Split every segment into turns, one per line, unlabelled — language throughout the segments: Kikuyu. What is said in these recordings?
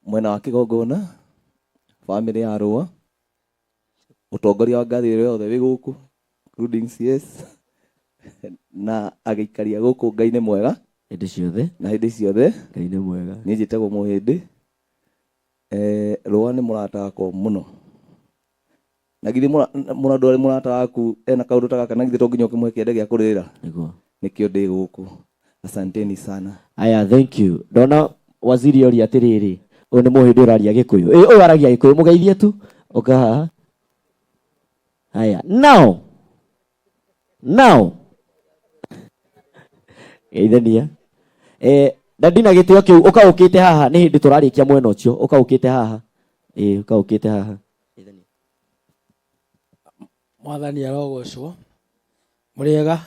Mwena wa kĩgongona, bamĩrĩ ya Rũa, ũtongoria wa ngathĩ ĩrĩa yothe wĩ gũkũ, including CS, na agĩikaria gũkũ. Ngai nĩ mwega
hĩndĩ ciothe.
Na hĩndĩ ciothe.
Ngai nĩ mwega.
Niĩ njĩtagwo Mũhĩndĩ. Rũa nĩ mũrata wakwa mũno, na githĩ mũrandũ arĩ mũrata waku ena kaũndũ ta gaka, na githĩ to nginya ũkĩmũhe kĩande gĩa kũrĩrĩra?
Nĩguo.
Nĩkĩo ndĩ gũkũ. Asanteni sana.
Aya, thank you. Ndona waziri oria atĩrĩrĩ, ũyũ nĩ Mũhĩndĩ ũraria Gĩkũyũ. Ĩ, ũyũ aragia Gĩkũyũ, mũgeithie tu. Ũka haha. Haya, now now geithania. Na ndina gĩtĩo kĩu, ũka ũkĩte haha, nĩ hĩndĩ tũrarĩkia mwena ũcio. Ũka ũkĩte haha. Ĩ, ũka ũkĩte haha. Geithania.
Mwathani arogocwo. Mũrĩega,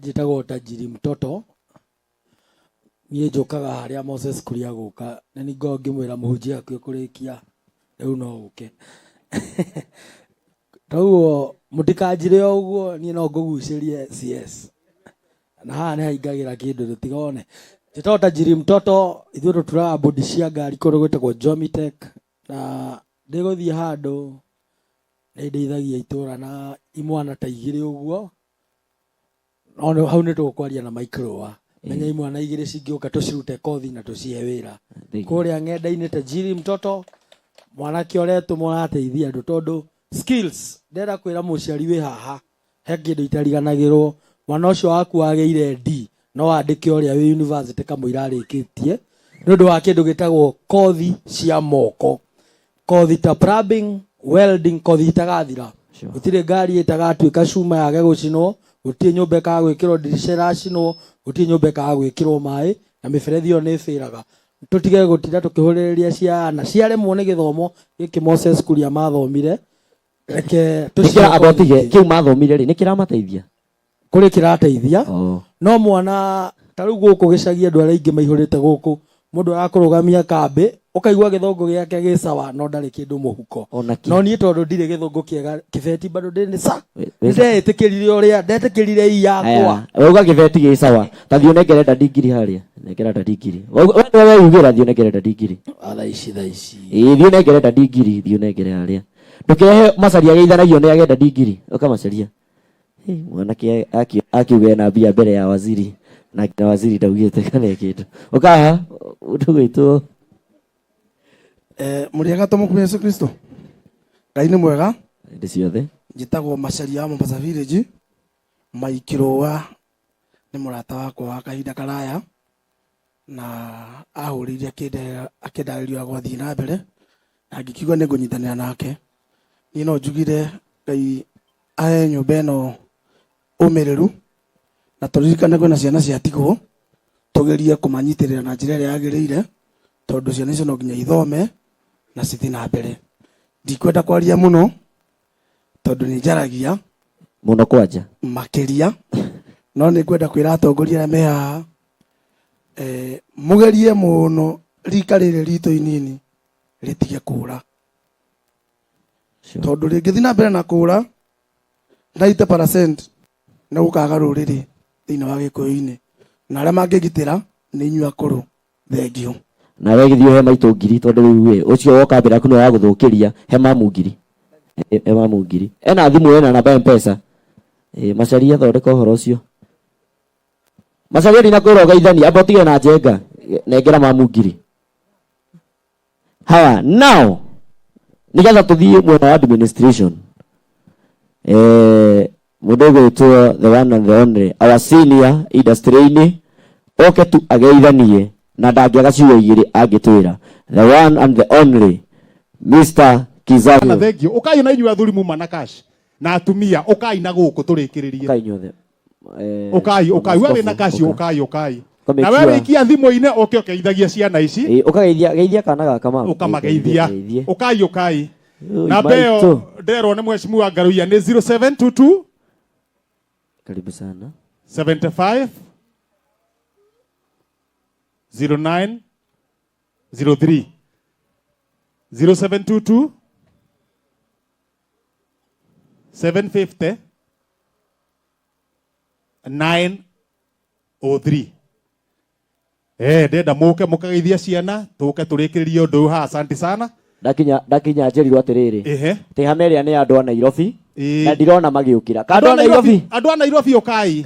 njĩtagwo Tajiri Mtoto. Niĩ njũkaga harĩa Moses Kuria gũka, na nĩ ngoragwo ngĩmwĩra, mũhunjia hakuhĩ kũrĩkia, rĩu no ũke. Toguo mũtikanjĩre o ũguo, niĩ no ngũgucĩrie CS. Na haha nĩ haingagĩra kĩndũ, tũtigone. Njĩtagwo Tajiri Mtoto, ithuĩ tũturaga bodi cia ngari kũndũ gwĩtagwo Jomitech, na ndĩgũthiĩ handũ nĩ ndeithagia itũra na imwana ta igĩrĩ ũguo, no hau nĩ tũkwaria na Mike Rũa. Menya imwana igĩrĩ cingĩũka, tũcirute kothi na tũcihe wĩra.
Thank you.
Kũrĩa ng'enda-inĩ, Tajiri Mtoto, mwanake ũretũma ũrateithia andũ, tondũ skills, ndĩrenda kwĩra mũciari wĩ haha, he kĩndũ itariganagĩrwo. Mwana ũcio waku wagĩire D, no wandĩke ũrĩa wĩ university kamũira arĩkĩtie, nĩ ũndũ wa kĩndũ gĩtagwo kothi cia moko, kothi ta plumbing, welding, kothi itagathira. Gũtirĩ ngari ĩtagatuĩka cuma yage gũcinwo, gũtirĩ nyũmba ĩkaga gwĩkĩrwo ndirica ĩracinwo, gũtirĩ nyũmba ĩkaga gwĩkĩrwo maĩ na mĩberethi ĩyo nĩ ĩbĩraga. Tũtige gũtinda tũkĩhũrĩrĩria ciana ciaremwo nĩ gĩthomo gĩkĩ Moses Kuria mathomire, reke
Nĩkĩra amba
tũcihe
ũtige
kothi.
Kĩu mathomire rĩ, nĩ kĩramateithia?
Kũrĩ kĩrateithia.
Oh.
No mwana ta rĩu gũkũ gĩcagi, andũ arĩa aingĩ maihũrĩte gũkũ, mũndũ arakũrũgamia kambĩ, ũkaigua gĩthũngũ gĩake gĩ sawa, no ndarĩ kĩndũ mũhuko.
Ona kĩ.
No niĩ tondũ ndirĩ gĩthũngũ kĩega, kĩbeti bado ndĩ nĩ sa
Wĩ-
nĩndetĩkĩrire ũrĩa ndetĩkĩrire i yakwa.
Aya, wauga gĩbeti gĩ sawa, ta thiĩ ũnengere dadi ngiri harĩa, nengera dadi ngiri. We nĩwe weyugĩra, thiĩ ũnengere dadi ngiri.
Ah, thaa ici, thaa ici.
Ĩĩ, thiĩ ũnengere dadi ngiri, thiĩ ũnengere harĩa. Ndũkehe Macaria ageithanagio nĩ age dadi ngiri. Ũka Macaria. Hey, mwanake akiuga ena mbia mbere ya waziri, na nginya waziri ndaugĩte kana kĩndũ. Ũka haha, ũndũ gwĩtwo.
Mũrĩega tũmũkume Yesu Kristo. Ngai nĩ mwega.
Hĩndĩ ciothe.
Njĩtagwo Macaria wa Mombasa Village. Maikirũa nĩ mũrata wakwa wa kahinda karaya, na ahũrĩire akĩndarĩria ũrĩa gwathiĩ na mbere, na ngĩkiuga nĩ ngũnyitanĩra nake. Niĩ no njugire Ngai ahe nyũmba ĩno ũmĩrĩru, na tũririkane kwĩna ciana ciatigwo, tũgerie kũmanyitĩrĩra na njĩra ĩrĩa yagĩrĩire, tondũ ciana icio no nginya ithome na cithiĩ na mbere. Ndikwenda kwaria mũno tondũ nĩ njaragia
mũno kwanja.
Makĩria, no nĩ ngwenda kwĩra atongoria arĩa me haha, mũgerie mũno rika rĩrĩ ritũ inini rĩtige kũra, tondũ rĩngĩthiĩ na mbere na kũra 90% nĩ gũkaga rũrĩrĩ thĩinĩ wa Gĩkũyũ-inĩ, na arĩa mangĩgitĩra nĩ inyuĩ akũrũ. Thengio.
Nawe gĩthiĩ ũhe maitũ ngiri, tondũ rĩu ĩ ũcio woka mbere yaku nĩwe wagũthũkĩria. He mamu ngiri. He mamu ngiri, ena thimũ, ena namba ya Mpesa. Macaria, thondeka ũhoro ũcio. Macaria, ndinakwĩra ũgeithanie, amba ũtige na njenga. Nengera mamu ngiri. Haya, now nigetha tũthiĩ mwena wa administration, mũndũ ũgwĩtwo the one and the only, our senior industry-inĩ, oke tu ageithanie na ndangĩaga ciugo igĩrĩ angĩtwĩra, the one and the only Mr.
Na
Kizabio.
Thank you. Ũkai na inyuĩ athuri muma na cash na atumia, ũkai na gũkũ tũrĩkĩrĩrie.
Ũkai inyuothe.
Ũkai, ũkai, we wĩna cash.
Ũka.
Ũkai, ũkai.
Ũka
Na we
make sure.
wĩikia thimũ-inĩ, ũke ũkeithagia ciana ici.
Ĩ, ũkageithia, geithia kana gaka mama.
Ũkamageithia.
Geithie.
Ũkai, ũkai.
Oi,
Namba ĩyo
maitũ.
nderwo nĩ mheshimiwa Ngaruiya nĩ 0722
Karibu sana.
75 09 03, 0722 750 903. Ndĩrenda mũke mũkageithia ciana tũke tũrĩkĩrĩrie ũndũ ũyũ haha. Asante sana.
Ndakinya ndakinya njĩrirwo atĩrĩrĩ,
Ehe.
atĩ hama ĩrĩa nĩ ya andũ a Nairobi na
Ĩĩ.
ndirona magĩũkĩra. Ka
Andũ
andũ
a
a Nairobi
Andũ a Nairobi ũkai.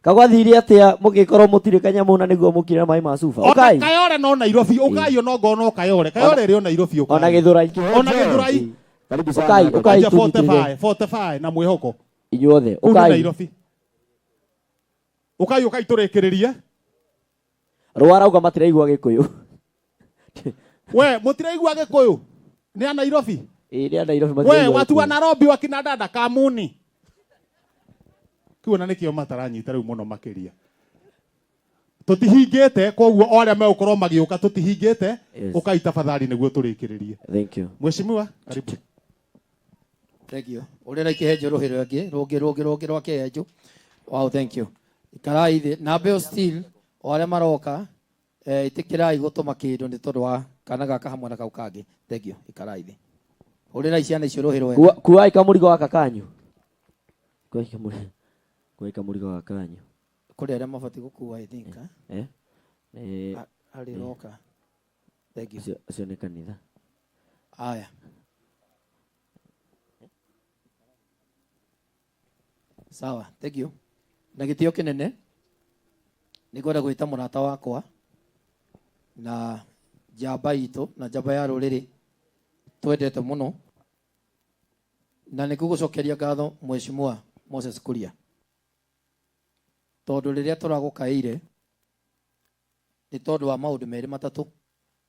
Kagwathire atĩa mũgĩkorwo mũtirĩ kanyamũ na nĩguo mũkire na maĩ ma cuba?
Ona
Ũkai.
Kayore no Nairobi ũkai, ona ongorwo no Kayore, Kayore ĩrĩ o Nairobi ũkai.
Ona Gĩthũrai.
Ona Gĩthũrai.
Karibu sana.
Ũkai, ũkai
Anja
tũnyitĩrĩre.
45 45 na mwĩhoko
Inyuothe
kũu nĩ
ũkai.
Nairobi ũkai, ũkai tũrĩkĩrĩrie.
Rũa rauga matiraigua Gĩkũyũ.
We mũtiraigua Gĩkũyũ nĩ a Nairobi.
Ĩĩ, nĩ a Nairobi
We
matiraigua
watu wa
Gĩkũyũ.
Nairobi wakina dada kamuni kiu na nikio mataranyita riu muno makiria. Tutihingite, koguo o aria megũkorwo magĩũka tutihingite.
Yes.
Ũkai tafadhali nĩguo tũrĩkĩrĩrie.
Thank you.
Mheshimiwa, karibu.
Thank you. Ũrĩa ikihenjo rũhĩ rũngĩ rũngĩ rũngĩ rũngĩ rwa kĩhenjo. Wow, thank you. Ikarai thĩ na mbeo still o arĩa maroka, ĩtĩkĩrai gũtũma kĩndũ nĩ tondũ wa kana gaka hamwe na kau kangĩ. Thank you. Ikarai thĩ. Hũrĩrai ciana icio rũhĩ rwega.
Kuai kamũrigo gaka kanyu. Kuai kamũrigo. Kuai kamũrigo gaka kanyu.
Kũrĩ arĩa mabatiĩ gũkua, I think. Eh?
Eh? Eh,
Harĩ roka. Thank you.
Ũcio nĩ kanitha.
Aya. Sawa, thank you. Na gĩtĩo kĩnene nĩ ngwenda gwĩta mũrata wakwa na njamba itũ na njamba ya rũrĩrĩ twendete mũno, na nĩ ngũgũcokeria ngatho Mheshimiwa Moses Kuria, tondũ rĩrĩa tũragũkaĩire nĩ tondũ wa maũndũ merĩ matatũ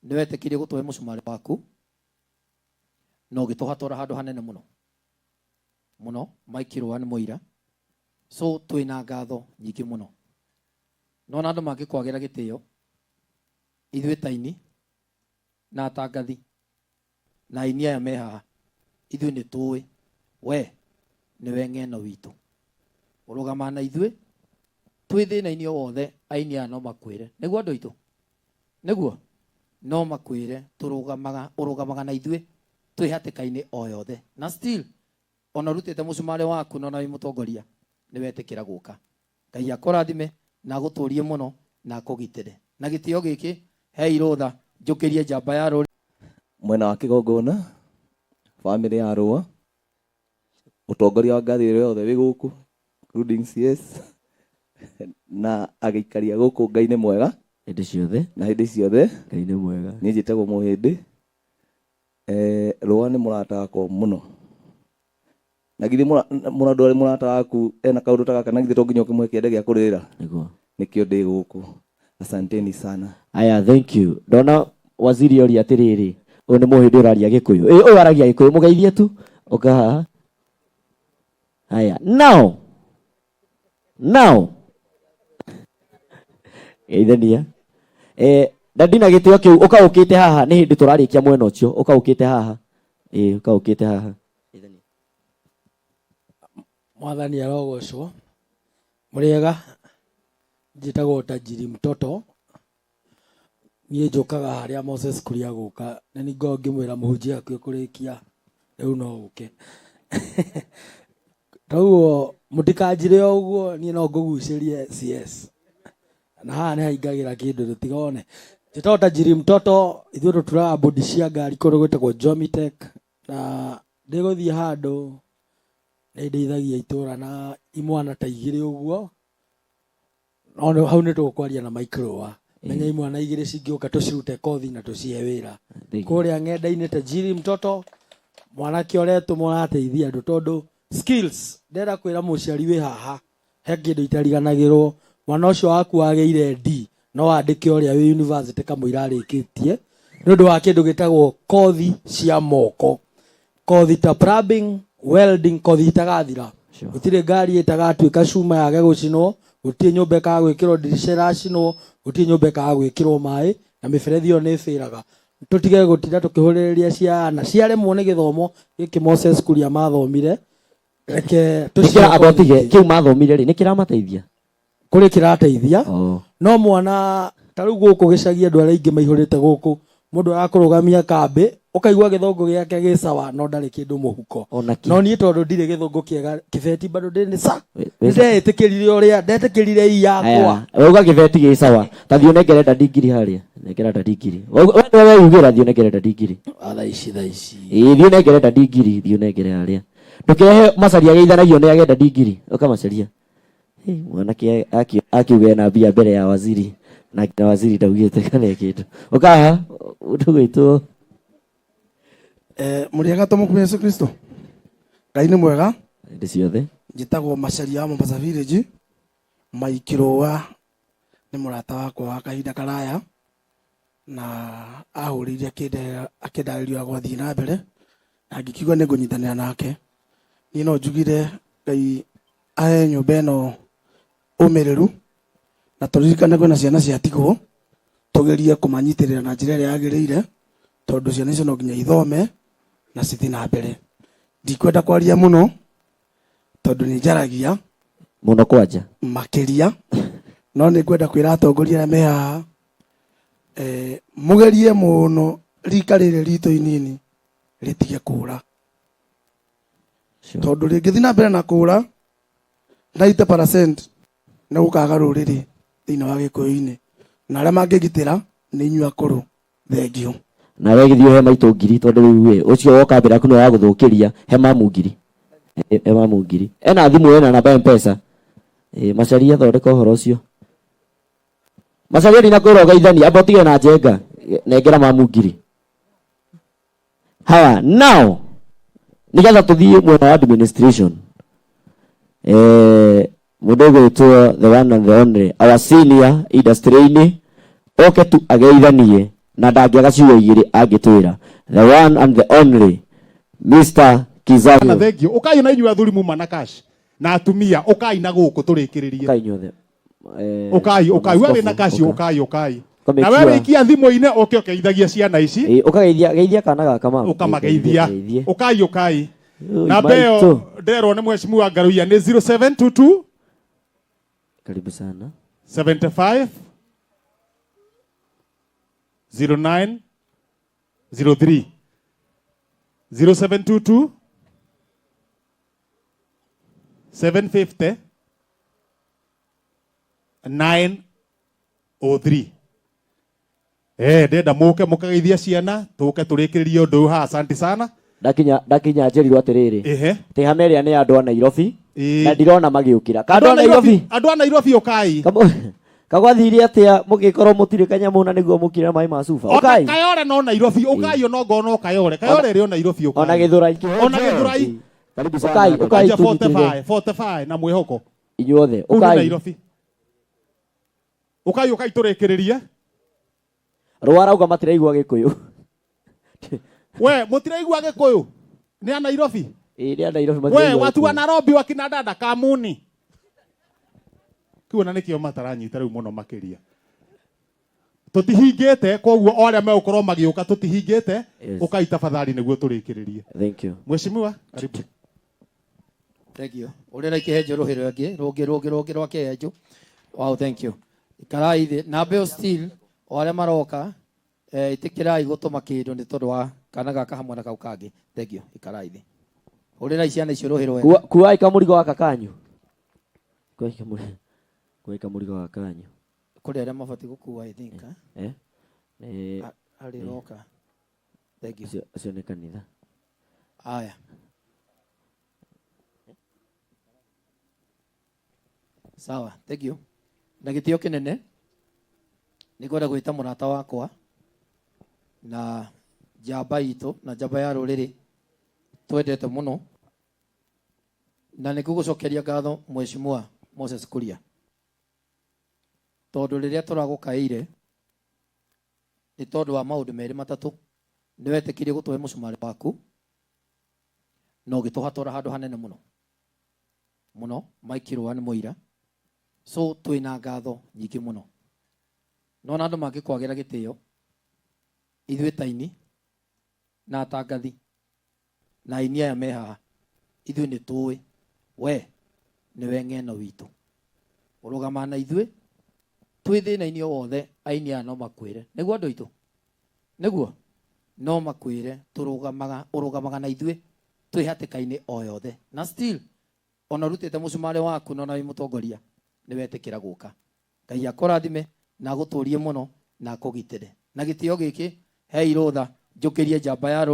nĩ wetĩkirie gũtũhe mũcumarĩ waku na ũgĩtũhatũra handũ hanene mũno mũno. Mike Rũa nĩ mũira, so twĩna ngatho nyingĩ mũno. No na andũ mangĩkwagĩra gĩtĩo, ithuĩ ta aini na atangathi na aini aya me haha, ithuĩ nĩ tũĩ we nĩwe ng'eno witũ, ũrũgamaga na ithuĩ twĩ thĩna-inĩ o wothe. Aini aya no makwĩre nĩguo, andũ aitũ nĩguo no makwĩre tũrũgamaga, ũrũgamaga na ithuĩ twĩ hatĩka-inĩ o yothe, na still ona ũrutĩte mũcumarĩ waku na ona wĩ mũtongoria nĩ wetĩkĩra gũka. Ngai akũrathime na agũtũrie mũno na akũgitĩre. Na gĩtĩo gĩkĩ hei rũtha njũkĩrie njamba ya rũrĩrĩ.
Mwena wa kĩgongona, bamĩrĩ ya Rũa, ũtongoria wa ngathĩ ĩrĩa yothe wĩ gũkũ including CS na agĩikaria gũkũ, Ngai nĩ mwega.
Hĩndĩ ciothe.
Na hĩndĩ ciothe.
Ngai nĩ mwega.
Niĩ njĩtagwo Mũhĩndĩ. Rũa nĩ mũrata wakwa mũno, na githĩ mũrandũ arĩ mũrata waku ena kaũndũ ta gaka, na githĩ to nginya ũkĩmũhe kĩande gĩa kũrĩra?
Nĩguo.
Nĩkĩo ndĩ gũkũ. Asanteni sana.
Aya, thank you. Ndona waziri oria atĩrĩrĩ, ũyũ nĩ mũhĩndĩ ũraria Gĩkũyũ. Ĩ, ũyũ aragia Gĩkũyũ, mũgeithie tu. Ũka haha. Aya, now. Now. Geithania. Na ndina gĩtĩo kĩu, ũka ũkĩte haha, nĩ hĩndĩ tũrarĩkia mwena ũcio, ũka ũkĩte haha. Ĩ, ũka ũkĩte haha. Geithania.
Mwathani arogocwo. Mũrĩega, njĩtagwo Tajiri Mtoto. Niĩ njũkaga harĩa Moses Kuria gũka, na nĩ ngoragwo ngĩmwĩra mũhunjia hakuhĩ kũrĩkia, rĩu no ũke. Toguo mũtikanjĩre o ũguo, niĩ no ngũgucĩrie CS. Na haha nĩ haingagĩra kĩndũ tũtigone. Njĩtagwo Tajiri Mtoto, ithuĩ tũturaga bodi cia ngari kũndũ gwĩtagwo Jomitech, na ndĩgũthiĩ handũ nĩ ndeithagia itũra na imwana ta igĩrĩ ũguo, no hau nĩ tũkwaria na Mike Rũa. Menya imwana igĩrĩ cingĩũka tũcirute kothi na tũcihe wĩra.
Thank you.
Kũrĩa ng'enda-inĩ Tajiri Mtoto, mwanake ũretũma ũrateithia andũ tondũ skills, ndĩrenda kwĩra mũciari wĩ haha he kĩndũ itariganagĩrwo. Mwana ũcio waku wagĩire D no wandĩke ũrĩa wĩ university kamũira arĩkĩtie nĩ ũndũ wa kĩndũ gĩtagwo kothi cia moko, kothi ta plumbing, welding, kothi itagathira. Gũtirĩ ngari ĩtagatuĩka cuma yage gũcinwo, gũtirĩ nyũmba ĩkaga gwĩkĩrwo ndirica ĩracinwo, gũtirĩ nyũmba ĩkaga gwĩkĩrwo maĩ na mĩberethi ĩyo nĩ ĩbĩraga. Tũtige gũtinda tũkĩhũrĩrĩria ciana ciaremwo nĩ gĩthomo gĩkĩ Moses Kuria mathomire, reke
Nĩkĩra
tũcihe
amba ũtige
kothi.
Kĩu mathomire rĩ, nĩ kĩramateithia?
Kũrĩ kĩrateithia.
Oh.
No mwana ta rĩu gũkũ gĩcagi andũ arĩa aingĩ maihũrĩte gũkũ Mundu arakurugamia kambi ukaigua githungu giake gi sawa no ndari kindu muhuko.
Ona kĩ.
No niĩ tondũ ndirĩ gĩthũngũ kĩega kĩbeti bado ndĩ nĩ sa
Wĩ-
ndeĩtĩkĩrire ũrĩa ndetĩkĩrire i yakwa.
Aya, wauga gĩbeti gĩ sawa ta thiĩ ũnengere ndadi ngiri harĩa nengera ndadi ngiri. We nĩwe weyugĩra thiĩ ũnengere ndadi ngiri.
Ah, thaa ici thaa ici.
Ĩĩ thiĩ ũnengere ndadi ngiri, thiĩ ũnengere harĩa. Ndũkehe macaria ageithanagio nĩ agenda ngiri, ũkamacaria. Hey, mwanake akiuga ena mbia mbere ya waziri na nginya waziri ndaugĩte kana kĩndũ. Ũkaha ndũgwĩtwo.
Mũrĩega tũmũkumia Yesu Kristo. Ngai nĩ mwega.
Hĩndĩ ciothe.
Njĩtagwo Macharia wa Mombasa Village. Maikirũa nĩ mũrata wakwa wa kahinda karaya na ahũrĩire akĩndarĩria ũrĩa gwathiĩ na mbere na ngĩkiuga nĩ ngũnyitanĩra nake. Niĩ no njugire Ngai ahe nyũmba ĩno ũmĩrĩru na tũririkane kwĩna ciana ciatigwo, tũgerie kũmanyitĩrĩra na njĩra ĩrĩa yagĩrĩire tondũ ciana icio no nginya ithome na cithiĩ na mbere. Ndikwenda kwaria mũno tondũ nĩ njaragia
mũno kwanja
makĩria, no nĩ ngwenda kwĩra atongoria arĩa me haha, mũgerie mũno rika rĩrĩ ritũ inini rĩtige kũra. Tondũ rĩngĩthiĩ na mbere na kũra 90% nĩ gũkaga rũrĩrĩ thĩinĩ wa Gĩkũyũ-inĩ, na arĩa mangĩgitĩra nĩ inyuĩ akũrũ. Thengiũ.
Na we gĩthiĩ ũhe maitũ ngiri tondũ rĩu ĩ ũcio woka mbere yaku nĩwe wagũthũkĩria, he mamu ngiri. He mamu ngiri. Ena thimũ, ena namba ya M-Pesa. Macaria thondeka ũhoro ũcio. Macaria ndinakwĩra ũgeithanie, amba ũtige na njenga. Nengera mamu ngiri. Haya, now nigetha tuthiĩ mwena wa administration. Mũndũ ũgwĩtwo the one and the only, our senior industry-inĩ, oke tu ageithanie na ndangĩaga ciugo igĩrĩ angĩtwĩra. The one and the only Mr. Kizabyo.
Na thank you. Ũkai na inyuĩ athuri muma na cash na atumia, ũkai na gũkũ tũrĩkĩrĩrie.
Ũkai inyuothe.
Ũkai, ũkai. We wĩna
Askofu,
cash,
ũka.
ũkai, ũkai.
Ũka
Na we
make sure.
wĩikia thimũ-inĩ ũke ũkeithagia ciana ici.
Ũkageithia, geithia kana gaka mama.
Ũkamageithia.
Geithie.
Ũkai, ũkai.
Oi,
Namba ĩyo
maitũ.
nderwo nĩ mheshimiwa Ngaruiya nĩ 0722.
Karibu sana.
75 09 03. 0722 750 903. Ndenda mũke mũkageithia ciana, tũke tũrĩkĩrĩrie ũndũ ũyũ haha. Asante sana.
Ndakinya njĩrirwo atĩrĩrĩ.
Ehe.
Atĩ hama ĩrĩa nĩ andũ a Nairobi.
Ĩĩ.
Na ndirona magĩũkĩra. Ka
Andũ
andũ
a
a Nairobi?
Nairobi, andũ a Nairobi ũkai.
Kagwathire atĩa mũgĩkorwo mũtirĩ kanyamũ na nĩguo mũkire maĩ ma cuba?
Ona
Ũkai.
Kayore no Nairobi, ũkai ona ngorwo no Kayore. Kayore ĩrĩ o Nairobi ũkai.
Ona Gĩthũrai.
Ona Gĩthũrai.
Karibu sana. Ũkai, ũkai
Kwanja
tũnyitĩrĩre.
45, 45 na mwĩhoko.
Inyuothe,
Kũu nĩ
ũkai.
Nairobi. Ũkai, ũkai tũrĩkĩrĩrie.
Rũa rauga matiraigua Gĩkũyũ.
We, mũtiraigua Gĩkũyũ? Nĩ a Nairobi?
Ĩĩ, nĩ a Nairobi
We,
matiraigua
watu wa
Gĩkũyũ.
Nairobi wakina dada kamuni. Kiu ona nĩkĩo mataranyita rĩu mũno makĩria. Tũtihingĩte, koguo o arĩa megũkorwo magĩũka tũtihingĩte,
Yes.
ũkai tafadhali nĩguo tũrĩkĩrĩrie.
Thank you.
Mheshimiwa, karibu.
Thank you. Ũrĩa na ikĩhenjo rũhĩ rũngĩ, rũngĩ, rũngĩ, rũngĩ rwa kĩhenjo. Wow, thank you. Ikarai thĩ. Na mbeo still, o arĩa maroka, ĩtĩkĩrai gũtũma kĩndũ nĩ tondũ wa kana gaka hamwe na kau kangĩ. Thank you. Ikarai thĩ. Hũrĩrai ciana icio rũhĩ rwega.
Kuai kamũrigo gaka kanyu. Kuai kamũrigo gaka kanyu.
Kũrĩ arĩa mabatiĩ gũkua, I think, eh? Harĩ roka. Thank you.
Ũcio nĩ kanitha.
Aya. Sawa, thank you. Na gĩtĩo kĩnene nĩ ngwenda gwĩta mũrata wakwa na njamba itũ na njamba ya rũrĩrĩ twendete mũno, na nĩ ngũgũcokeria ngatho Mheshimiwa Moses Kuria, tondũ rĩrĩa tũragũkaĩire nĩ tondũ wa maũndũ merĩ matatũ, nĩ wetĩkirie gũtũhe mũcumarĩ waku na ũgĩtũhatũra handũ hanene mũno mũno. Mike Rũa nĩ mũira, so twĩna ngatho nyingĩ mũno. No na andũ mangĩkwagĩra gĩtĩo, ithuĩ ta aini na atangathi na aini aya me haha, ithuĩ nĩ tũĩ we nĩwe ng'eno witũ, ũrũgama na ithuĩ twĩ thĩna-inĩ o wothe, aini aya no makwĩre nĩguo andũ aitũ. Nĩguo no makwĩre tũrũgamaga, ũrũgamaga na ithuĩ twĩ hatĩka-inĩ o yothe, na still ona ũrutĩte mũcumarĩ waku na ona wĩ mũtongoria nĩ wetĩkĩra gũka. Ngai akũrathime na agũtũrie mũno na akũgitĩre. Na gĩtĩo gĩkĩ hei rũtha njũkĩrie njamba ya rũrĩrĩ.